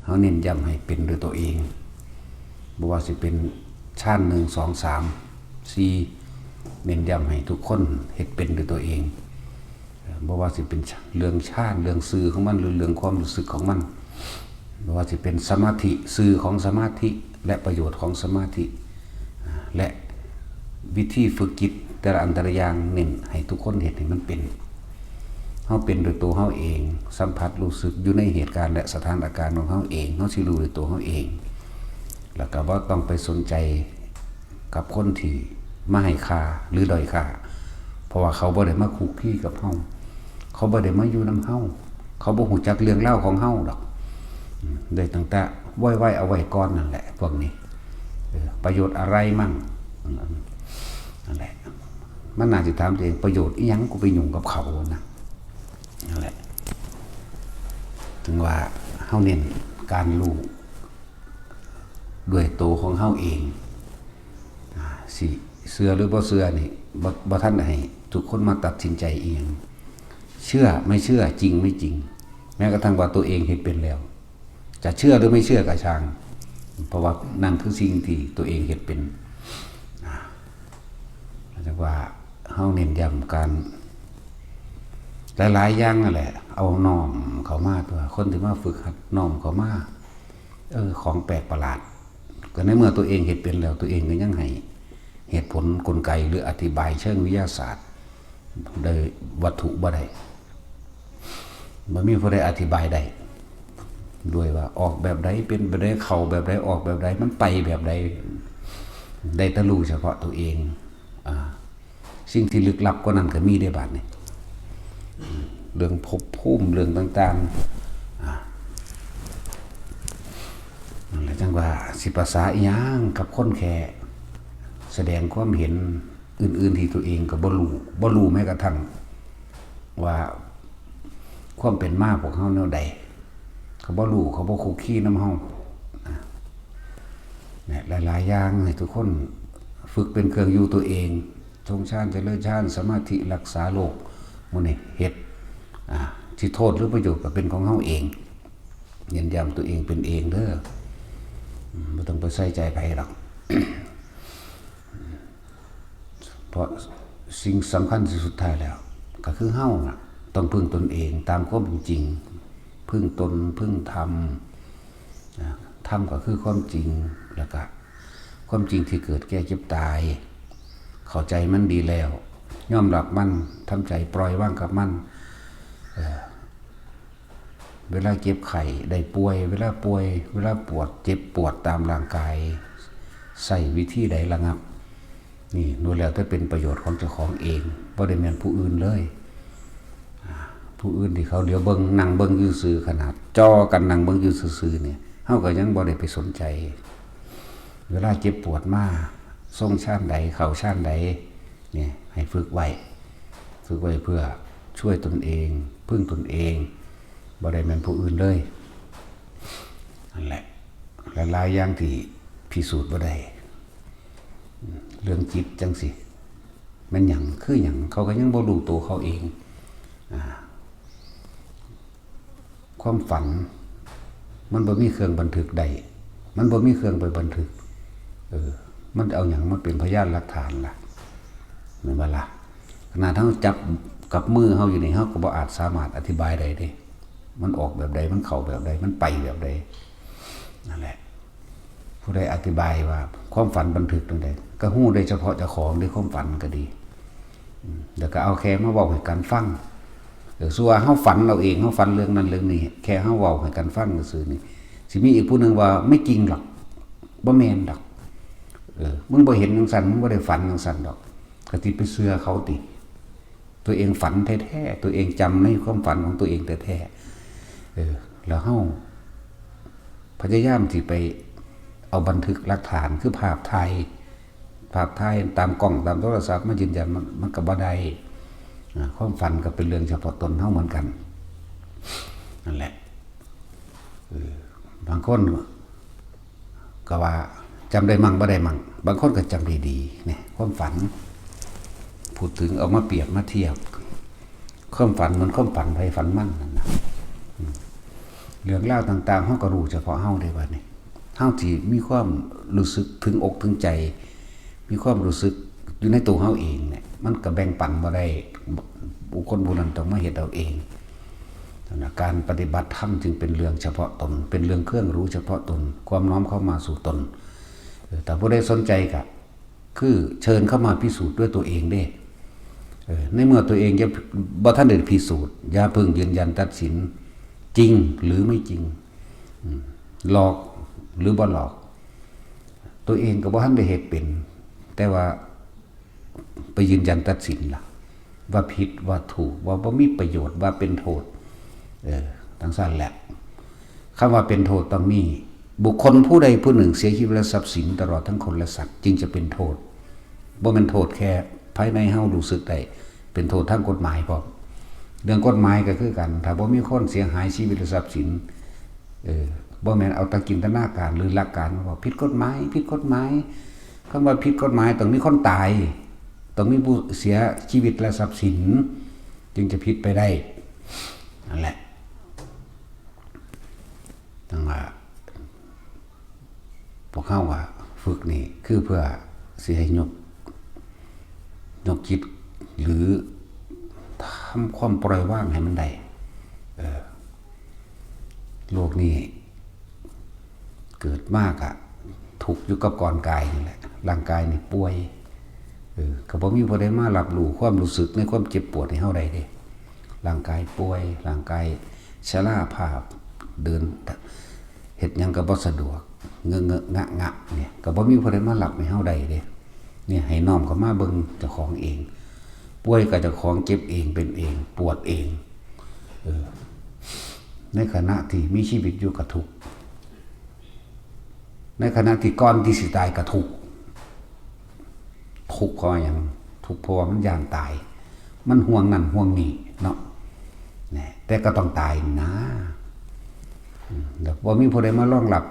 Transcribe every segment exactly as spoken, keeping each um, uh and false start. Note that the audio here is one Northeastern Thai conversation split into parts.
เฮาเน้นย้ำให้เป็นด้วยตัวเอง บ่ว่าสิเป็นฌานหนึ่ง สอง สาม สี่ เน้นย้ำให้ทุกคนเฮ็ดเป็นด้วยตัวเอง บ่ว่าสิเป็นเรื่องฌาน เรื่องชื่อของมัน หรือเรื่องความรู้สึกของมัน บ่ว่าสิเป็นสมาธิ ชื่อของสมาธิ และประโยชน์ของสมาธิ และวิธีฝึกจิตแต่ละอันแต่ละอย่าง เน้นให้ทุกคนเฮ็ดให้มันเป็น เฮาเป็นด้วยตัวเฮาเอง สัมผัสรู้สึกอยู่ในเหตุการณ์และสถานการณ์ของเฮาเอง เฮาสิรู้ด้วยตัวเฮาเอง แล้วก็บ่ต้องไปสนใจกับคนที่มาให้ค่าหรือด้อยค่า เพราะว่าเขาบ่ได้มาคุกคีกับเฮา เขาบ่ได้มาอยู่นำเฮา เขาบ่ฮู้จักเรื่องราวของเฮาดอก อืม ได้ตั้งแต่ไว้ๆ เอาไว้ก่อนนั่นแหละ พวกนี้ เออ ประโยชน์อะไรมั่ง อืม นั่นแหละ มันน่าสิถามตัวเอง ประโยชน์อิหยังกูไปยุ่งกับเขานะ นั่นแหละ ถึงว่าเฮาเน้นการรู้ด้วยตัวของเฮาเอง อ่า สิเชื่อหรือบ่เชื่อนี่ บ่ บ่ทันให้ทุกคนมาตัดสินใจอิหยัง เชื่อไม่เชื่อ จริงไม่จริง แม้กระทั่งว่าตัวเองเฮ็ดเป็นแล้ว จะเชื่อหรือไม่เชื่อก็ช่าง เพราะว่านั่นคือสิ่งที่ตัวเองเฮ็ดเป็น อ่า จั่งว่าเฮาเน้นย้ำการหลายๆ อย่างนั่นแหละ เอาน้อมเข้ามาตัว คนที่มาฝึกหัดน้อมเข้ามา เออ ของแปลกประหลาด ก็ในเมื่อตัวเองเฮ็ดเป็นแล้ว ตัวเองก็ยังให้เหตุผลกลไกหรืออธิบายเชิงวิทยาศาสตร์ ได้วัตถุบ่ได้ บ่มีผู้ใดอธิบายได้ ด้วยว่าออกแบบใด เป็นแบบใด เข้าแบบใด ออกแบบใด มันไปแบบใด ได้แต่รู้เฉพาะตัวเอง อ่า สิ่งที่ลึกลับกว่านั้นก็มีได้บาดนี้ เรื่องภพภูมิ เรื่องต่างๆ อ่า นั่นแหละจั่งว่าสิภาษาอิหยังกับคนแค่แสดงความเห็นอื่นๆ ที่ตัวเองก็บ่รู้ บ่รู้แม้กระทั่งว่าความเป็นมาพวกเฮาแนวใด เขาบ่รู้ เขาบ่คุกคีนำเฮา อ่ะ เนี่ย หลายๆ อย่างให้ทุกคนฝึกเป็นเครื่องอยู่ตัวเอง ทรงฌาน เจริญฌาน สมาธิ รักษาโรค หมู่นี้เฮ็ด อ่า สิโทษหรือประโยชน์ก็เป็นของเฮาเอง เน้นย้ำตัวเองเป็นเองเด้อ อืม บ่ต้องไปใส่ใจไผดอก เพราะสิ่งสำคัญที่สุดท้ายแล้ว ก็คือเฮาน่ะ ต้องพึ่งตนเองตามความเป็นจริง พึ่งตน พึ่งธรรม นะ ธรรมก็คือความจริง แล้วก็ความจริงที่เกิดแก่เจ็บตาย เข้าใจมันดีแล้ว ยอมรับมัน ทำใจปล่อยวางกับมัน เออ เวลาเจ็บไข้ได้ป่วย เวลาป่วย เวลาปวดเจ็บปวดตามร่างกาย ใช้วิธีใดระงับ นี่ล้วนแล้วแต่เป็นประโยชน์ของเจ้าของเอง บ่ได้แม่นผู้อื่นเลย อ่า ผู้อื่นที่เขาเหลียวเบิ่ง นั่งเบิ่งอยู่ซื่อ ขนาดจ่อกันนั่งเบิ่งอยู่ซื่อๆ เนี่ย เฮาก็ยังบ่ได้ไปสนใจ เวลาเจ็บปวดมา ทรงฌานใด เข้าฌานใด เนี่ย ให้ฝึกไว้ ฝึกไว้เพื่อช่วยตนเอง พึ่งตนเอง บ่ได้แม่นผู้อื่นเลย นั่นแหละ หลายๆ อย่างที่พิสูจน์บ่ได้ เรื่องจิตจั่งซี้ แม่นหยัง คือหยัง เขาก็ยังบ่รู้ตัวเขาเอง อ่า ความฝัน มันบ่มีเครื่องบันทึกได้ มันบ่มีเครื่องไปบันทึก เออ มันเอาหยังมาเป็นพยานหลักฐานล่ะ แม่นบ่ล่ะ ขนาดเฮาจับกับมือเฮาอยู่นี่ เฮาก็บ่อาจสามารถอธิบายได้เด้ มันออกแบบใด มันเข้าแบบใด มันไปแบบใด นั่นแหละ ผู้ใดอธิบายว่าความฝันบันทึกจั่งใด ก็ฮู้ได้เฉพาะเจ้าของเด้ ความฝันก็ดี อืม แล้วก็เอาแค่มาเว้าให้กันฟัง เออ ส่วนเฮาฝันเอาเอง เฮาฝันเรื่องนั้นเรื่องนี้ แค่เฮาเว้าให้กันฟังซื่อๆ นี่ สิมีอีกผู้หนึ่งว่า "ไม่จริงหรอก บ่แม่นดอก เออ มึงบ่เห็นจั่งซั้น มึงบ่ได้ฝันจั่งซั้นดอก" ก็สิไปเชื่อเขาติ ตัวเองฝันแท้ๆ ตัวเองจำในความฝันของตัวเองแท้ๆ เออ แล้วเฮาพยายามสิไปเอาบันทึกหลักฐาน คือภาพถ่าย ภาพถ่ายตามกล้อง ตามโทรศัพท์มายืนยัน มัน มันก็บ่ได้ อ่า ความฝันก็เป็นเรื่องเฉพาะตนเฮาเหมือนกัน นั่นแหละ เออ บางคนก็ว่าจำได้มั่งบ่ได้มั่ง บางคนก็จำได้ดี เนี่ย ความฝัน พูดถึงเอามาเปรียบมาเทียบ ความฝันเหมือนความฝันไผฝันมันนั่นน่ะ อืม เรื่องราวต่างๆ เฮาก็รู้เฉพาะเฮาเด้บัดนี้ เฮาสิมีความรู้สึกถึงอกถึงใจ มีความรู้สึกอยู่ในตัวเฮาเองเนี่ย มันก็แบ่งปันบ่ได้ บุคคลผู้นั้นต้องมาเฮ็ดเอาเอง นั่นน่ะ การปฏิบัติธรรมจึงเป็นเรื่องเฉพาะตน เป็นเรื่องเครื่องรู้เฉพาะตน ความน้อมเข้ามาสู่ตน เออ ถ้าผู้ใดสนใจก็คือเชิญเข้ามาพิสูจน์ด้วยตัวเองเด้ เออ ในเมื่อตัวเองยังบ่ทันได้พิสูจน์ อย่าเพิ่งยืนยันตัดสิน จริงหรือไม่จริง อืม หลอกหรือบ่หลอก ตัวเองก็บ่ทันได้เฮ็ดเป็น แต่ว่าไปยืนยันตัดสินล่ะ ว่าผิดว่าถูก ว่าบ่มีประโยชน์ ว่าเป็นโทษ เออ จั่งซั้นแหละ คำว่าเป็นโทษต้องมี บุคคลผู้ใดผู้หนึ่งเสียชีวิตและทรัพย์สินตลอดทั้งคนและสัตว์ จึงจะเป็นโทษ บ่แม่นโทษแค่ภายในเฮารู้สึกได้ เป็นโทษทางกฎหมายพร้อม เรื่องกฎหมายก็คือกัน ถ้าบ่มีคนเสียหายชีวิตและทรัพย์สิน เออ บ่แม่นเอาแต่จินตนาการหรือหลักการมาว่าผิดกฎหมาย ผิดกฎหมาย คำว่าผิดกฎหมายต้องมีคนตาย ต้องมีผู้เสียชีวิตและทรัพย์สิน จึงจะผิดไปได้ นั่นแหละ จั่งว่า พวกเฮาว่าฝึกนี่คือเพื่อสิให้ยก ยกจิต หรือทำความปล่อยวางให้มันได้ เออ โลกนี้เกิดมากะทุกข์อยู่กับกองกายนี่แหละ ร่างกายนี่ป่วย เออ ก็บ่มีผู้ใดมารับรู้ความรู้สึกในความเจ็บปวดให้เฮาได้เด้ ร่างกายป่วย ร่างกายชราภาพ เดิน เฮ็ดหยังก็บ่สะดวก เงอะเงอะงะงะเนี่ย ก็บ่มีผู้ใดมารับให้เฮาได้เด้ เนี่ย ให้น้อมเข้ามาเบิ่งเจ้าของเอง ป่วยก็เจ้าของเจ็บเอง เป็นเอง ปวดเอง เออ ในขณะที่มีชีวิตอยู่ก็ทุกข์ ในขณะที่ก่อนที่สิตายก็ทุกข์ ทุกข์เพราะหยัง ทุกข์เพราะว่ามันย้านตาย มันห่วงนั่นห่วงนี่เนาะ นะ แต่ก็ต้องตายนะ อืม แล้วบ่มีผู้ใดมารองรับ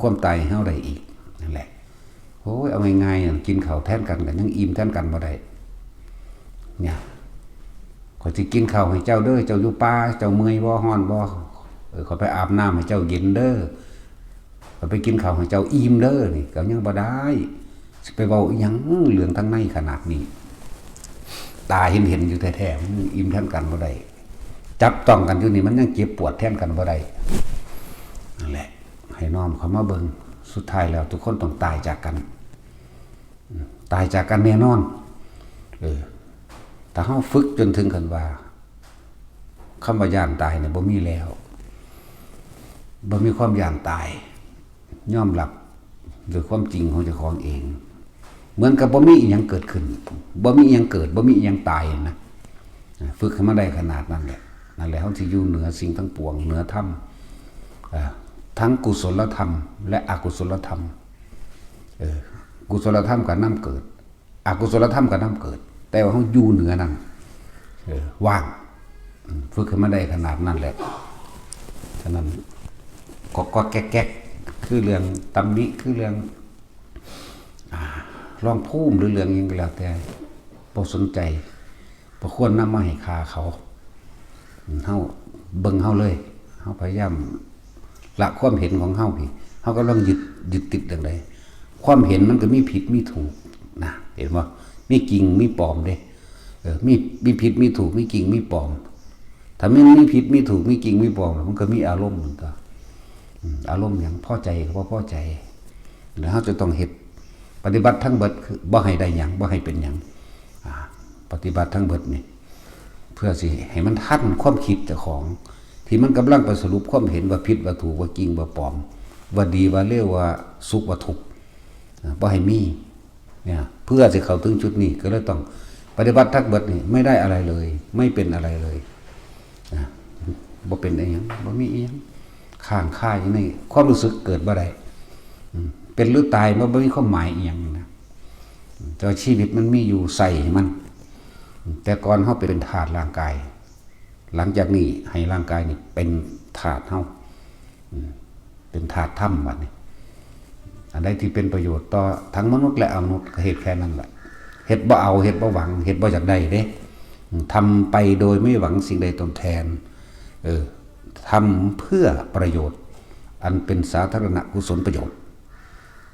ความตายให้เฮาได้อีก นั่นแหละ โอ้ย เอาง่ายๆ กินข้าวแทนกันก็ยังอิ่มแทนกันบ่ได้ เนี่ย ข้อยสิกินข้าวให้เจ้าเด้อ เจ้าอยู่ป่า เจ้าเมื่อยบ่ ร้อนบ่ เออ ข้อยไปอาบน้ำให้เจ้าเย็นเด้อ ข้อยไปกินข้าวให้เจ้าอิ่มเด้อ นี่ก็ยังบ่ได้ สิไปเว้าอิหยังเรื่องทางในขนาดนี้ ตาเห็นๆ อยู่แท้ๆ มันอิ่มแทนกันบ่ได้ จับต้องกันอยู่นี่มันยังเจ็บปวดแทนกันบ่ได้ นั่นแหละ ให้น้อมเข้ามาเบิ่ง สุดท้ายแล้วทุกคนต้องตายจากกัน อืม ตายจากกันแน่นอน เออ ถ้าเฮาฝึกจนถึงขั้นว่า คำว่าย้านตายเนี่ยบ่มีแล้ว บ่มีความย้านตาย ยอมรับด้วยความจริงของเจ้าของเอง เหมือนกับบ่มีอิหยังเกิดขึ้น บ่มีอิหยังเกิด บ่มีอิหยังตายนะ ฝึกให้มันได้ขนาดนั้นแหละ นั่นแหละ เฮาสิอยู่เหนือสิ่งทั้งปวง เหนือธรรม อ่า ทั้งกุศลธรรม และอกุศลธรรม เออ กุศลธรรมก็นำเกิด อกุศลธรรมก็นำเกิด แต่ว่าเฮาอยู่เหนือนั่น เออ ว่าง อืม ฝึกให้มันได้ขนาดนั้นแหละ ฉะนั้น ก็ ก็แก๊กๆ คือเรื่องตำหนิ คือเรื่อง อ่า รองภูมิ หรือเรื่องหยังก็แล้วแต่ บ่สนใจ บ่ควรนำมาให้ค่าเขา เฮาเบิ่งเฮาเลย เฮาพยายามละความเห็นของเฮาพี้ เฮากำลังยึด ยึดติดเรื่องใด ความเห็นมันก็มีผิดมีถูกนะ เห็นบ่ มีจริงมีปลอมเด้ เออ มี มีผิดมีถูก มีจริงมีปลอม ถ้ามันมีผิดมีถูก มีจริงมีปลอม มันก็มีอารมณ์นั่นตั๊ว อืม อารมณ์หยัง พอใจก็บ่พอใจ แล้วเฮาจะต้องเฮ็ด ปฏิบัติทั้งเบิดคือบ่ให้ได้หยัง บ่ให้เป็นหยัง อ่า ปฏิบัติทั้งเบิดนี่ เพื่อสิให้มันทันความคิดเจ้าของ ที่มันกำลังไปสรุปความเห็นว่าผิดว่าถูก ว่าจริงว่าปลอม ว่าดีว่าเลว ว่าสุขว่าทุกข์ อ่า บ่ให้มี เนี่ย เพื่อสิเข้าถึงจุดนี้ก็เลยต้องปฏิบัติทั้งเบิดนี่ ไม่ได้อะไรเลย ไม่เป็นอะไรเลย อ่า บ่เป็นอิหยัง บ่มีอิหยัง ค้างคาอยู่ในความรู้สึกเกิดบ่ได้ อืม เป็นหรือตายมันบ่มีความหมายอิหยังนะ แต่ว่าชีวิตมันมีอยู่ ใส่ให้มัน แต่ก่อนเฮาเป็นธาตุร่างกาย หลังจากนี้ให้ร่างกายนี่เป็นธาตุเฮา อืม เป็นธาตุธรรมบัดนี้ อันใดที่เป็นประโยชน์ต่อทั้งมนุษย์และอมนุษย์ก็เฮ็ดแค่นั้นแหละ เฮ็ดบ่เอา เฮ็ดบ่หวัง เฮ็ดบ่อยากได้เด้ อืม ทำไปโดยไม่หวังสิ่งใดตอบแทน เออ ทำเพื่อประโยชน์ อันเป็นสาธารณกุศลประโยชน์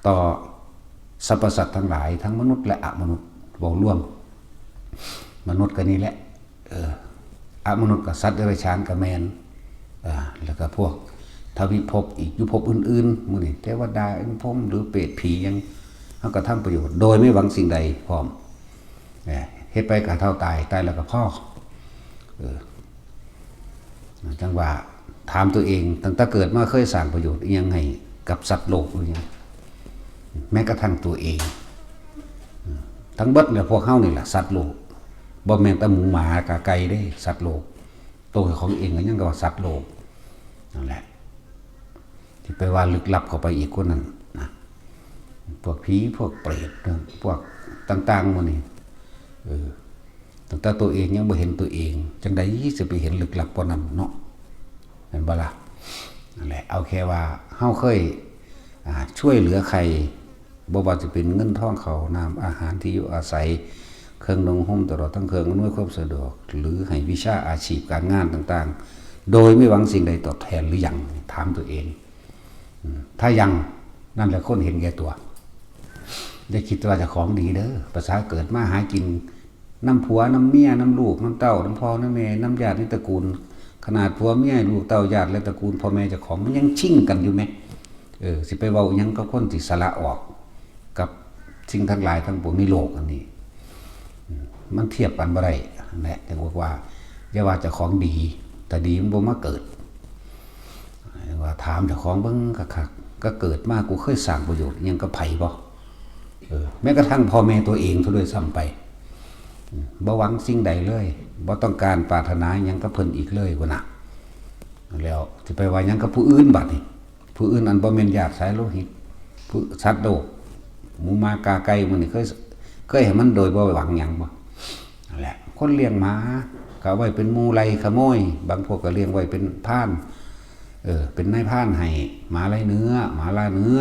ต่อสรรพสัตว์ทั้งหลายทั้งมนุษย์และอมนุษย์ เว้ารวม มนุษย์ก็นี่แหละ เออ อมนุษย์กับสัตว์เดรัจฉานกับแมน อ่า แล้วก็พวกทวิภพอีกอยู่ภพอื่นๆ หมู่นี่เทวดาอินพรหมหรือเปรตผีหยัง เฮาก็ทำประโยชน์โดยไม่หวังสิ่งใดพร้อม เนี่ย เฮ็ดไปก็เท่าตาย ตายแล้วก็พอ เออ จังว่าถามตัวเอง ตั้งแต่เกิดมาเคยสร้างประโยชน์อิหยังให้กับสัตว์โลกหรือยัง แม้กระทั่งตัวเอง ทั้งเบิดเนี่ยพวกเฮานี่แหละสัตว์โลก บ่แม่นแต่หมูหมากาไก่เด้ สัตว์โลก ตัวของเองก็ยังก็ว่าสัตว์โลก นั่นแหละ ที่ไปว่าลึกลับเข้าไปอีกคนนั้นนะ พวกผี พวกเปรต พวกต่างๆ หมู่นี่ เออ ตั้งแต่ตัวเองยังบ่เห็นตัวเอง จังใดสิไปเห็นลึกลับกว่านั้นเนาะ เห็นบ่ล่ะ นั่นแหละ เอาแค่ว่าเฮาเคย อ่า ช่วยเหลือใคร บ่ว่าจะเป็นเงินทองข้าวน้ำอาหารที่อยู่อาศัย เครื่องนุ่งห่ม ตลอดทั้งเครื่องอำนวยความสะดวก หรือให้วิชาอาชีพการงานต่างๆ โดยไม่หวังสิ่งใดตอบแทนหรือยัง ถามตัวเอง อืม ถ้ายัง นั่นแหละคนเห็นแก่ตัว อย่าคิดว่าเจ้าของดีเด้อ ภาษาเกิดมาหากิน นำผัวนำเมีย นำลูก นำเต้า นำพ่อนำแม่ นำญาติในตระกูล ขนาดผัวเมีย ลูกเต้า ญาติและตระกูล พ่อแม่เจ้าของ มันยังชิงกันอยู่แหม เออ สิไปเว้าอิหยังกับคนที่สละออก กับสิ่งทั้งหลายทั้งปวงในโลกอันนี้ อืม มันเทียบกันบ่ได้ นั่นแหละ จังบอกว่า อย่าว่าเจ้าของดี แต่ดีมันบ่มาเกิด ว่าถามเจ้าของเบิ่งคักๆ ก็เกิดมากูเคยสร้างประโยชน์อิหยังกับไผบ่ เออ แม้กระทั่งพ่อแม่ตัวเองซะด้วยซ้ำไป อืม บ่หวังสิ่งใดเลย บ่ต้องการปรารถนาอิหยังกับเพิ่นอีกเลยพุ้นน่ะ แล้วสิไปว่าหยังกับผู้อื่นบัดนี้ ผู้อื่นอันบ่แม่นญาติสายโลหิต ผู้สัตว์โลก หมูหมากาไก่หมู่นี่เคย เคยให้มันโดยบ่หวังหยังบ่ นั่นแหละ คนเลี้ยงหมาก็เอาไว้เป็นหมู่ไล่ขโมย บางพวกก็เลี้ยงไว้เป็นพราน เออ เป็นนายพรานให้ หมาไล่เนื้อ หมาล่าเนื้อ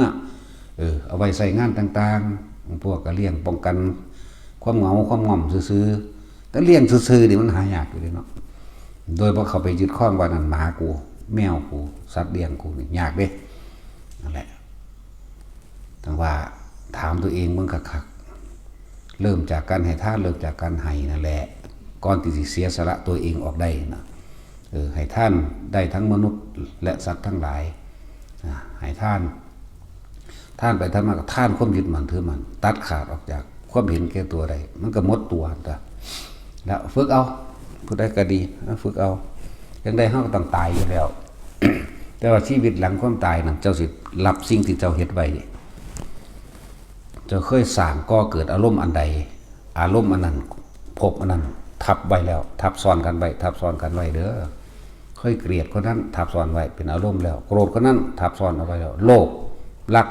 เออ เอาไว้ใช้งานต่างๆ บางพวกก็เลี้ยงป้องกันความเหงาความง่อมซื่อๆ แต่เลี้ยงซื่อๆ นี่มันหายากอยู่เด้เนาะ โดยบ่เข้าไปยึดครองว่านั่นหมากู แมวกู สัตว์เลี้ยงกูนี่ยากเด้ นั่นแหละ จังว่าถามตัวเองเบิ่งคักๆ เริ่มจากการให้ทาน เริ่มจากการให้นั่นแหละ ก่อนที่สิเสียสละตัวเองออกได้นะ เออ ให้ทานได้ทั้งมนุษย์และสัตว์ทั้งหลาย อ่า ให้ทาน ทานไปทานมาก็ทานความยึดมั่นถือมั่น ตัดขาดออกจากความเห็นแก่ตัวได้ มันก็หมดตัวหั่นตั๊ว แล้วฝึกเอา ผู้ใดก็ดี เอาฝึกเอา จังใดเฮาก็ต้องตายอยู่แล้ว แต่ว่าชีวิตหลังความตายนั่น เจ้าสิรับสิ่งที่เจ้าเฮ็ดไว้ เจ้าเคยสร้างก่อเกิดอารมณ์อันใด อารมณ์อันนั้น ภพอันนั้น ทับไว้แล้ว ทับซ้อนกันไว้ ทับซ้อนกันไว้เด้อ เคยเกลียดคนนั้น ทับซ้อนไว้เป็นอารมณ์แล้ว โกรธคนนั้น ทับซ้อนเอาไว้แล้ว โลภ รัก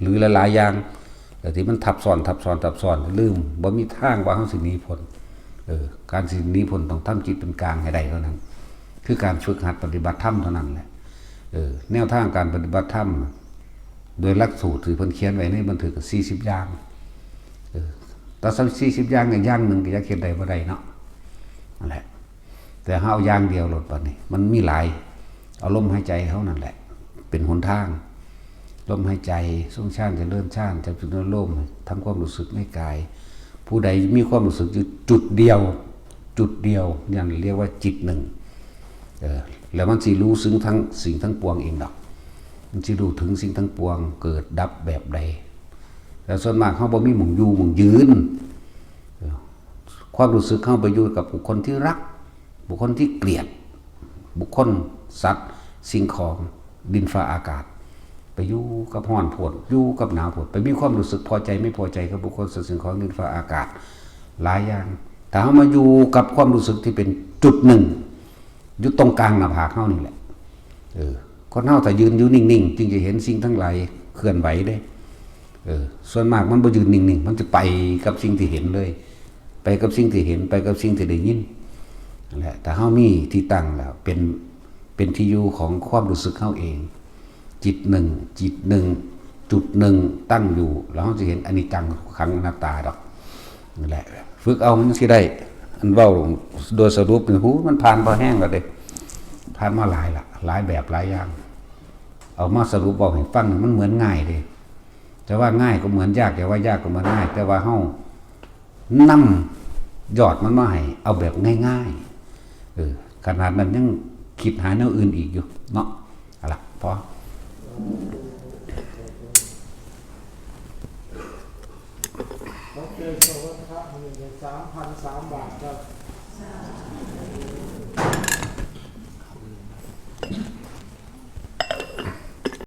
หรือหลายๆ อย่าง แต่ที่มันทับซ้อน ทับซ้อน ทับซ้อน ลืม บ่มีทางว่าเฮาสิหนีพ้น เออ การสิหนีพ้นต้องทำจิตเป็นกลางให้ได้เท่านั้น คือการฝึกหัดปฏิบัติธรรมเท่านั้นแหละ เออ แนวทางการปฏิบัติธรรม โดยหลักสูตรที่เพิ่นเขียนไว้ในบันทึกสี่สิบอย่าง เออ แต่สี่สิบอย่างเนี่ย อย่างหนึ่งก็ยังเฮ็ดได้บ่ได้เนาะ นั่นแหละ แต่เฮาเอาอย่างเดียวโลดบัดนี้ มันมีหลาย เอาลมหายใจเฮานั่นแหละ เป็นหนทาง ลมหายใจ ทรงฌาน เจริญฌาน จับจุดอารมณ์ ทำความรู้สึกในกาย ผู้ใดมีความรู้สึกอยู่จุดเดียว จุดเดียว นั่นเรียกว่าจิตหนึ่ง เออ แล้วมันสิรู้ซึ่งทั้งสิ่งทั้งปวงเองดอก มันสิรู้ถึงสิ่งทั้งปวง เกิดดับแบบใด แต่ส่วนมากเฮาบ่มีหม่องอยู่หม่องยืน เออ ความรู้สึกเฮาไปอยู่กับบุคคลที่รัก บุคคลที่เกลียด บุคคล สัตว์ สิ่งของ ดินฟ้าอากาศ ไปอยู่กับร้อนโพด อยู่กับหนาวโพด ไปมีความรู้สึกพอใจไม่พอใจกับบุคคล สัตว์ สิ่งของ ดินฟ้าอากาศ หลายอย่าง ถ้าเฮามาอยู่กับความรู้สึกที่เป็นจุดหนึ่ง อยู่ตรงกลางหน้าผากเฮานี่แหละ เออ คนเฮาถ้ายืนอยู่นิ่งๆ จึงจะเห็นสิ่งทั้งหลายเคลื่อนไหวเด้ เออ ส่วนมากมันบ่ยืนนิ่งๆ มันจะไปกับสิ่งที่เห็นเลย ไปกับสิ่งที่เห็น ไปกับสิ่งที่ได้ยิน นั่นแหละ ถ้าเฮามีที่ตั้งแล้ว เป็น เป็นที่อยู่ของความรู้สึกเฮาเอง จิตหนึ่ง จิตหนึ่ง จุดหนึ่งตั้งอยู่ แล้วเฮาสิเห็นอนิจจัง ทุกขัง อนัตตาดอก นั่นแหละ ฝึกเอามันสิได้ อันเว้าโดยสรุปนี่ หู มันผ่านพอแห้งแล้วเด้ ผ่านมาหลายละ หลายแบบหลายอย่าง เอามาสรุปบอกให้ฟัง มันเหมือนง่ายเด้ แต่ว่าง่ายก็เหมือนยาก แต่ว่ายากก็เหมือนง่าย แต่ว่าเฮา นำยอดมันมาให้ เอาแบบง่ายๆ เออ ขนาดนั้นยังคิดหาแนวอื่นอีกอยู่เนาะ เอาละพอ เขาเจอสวัสดิ์พระหนึ่งสามพันสามบาทครับ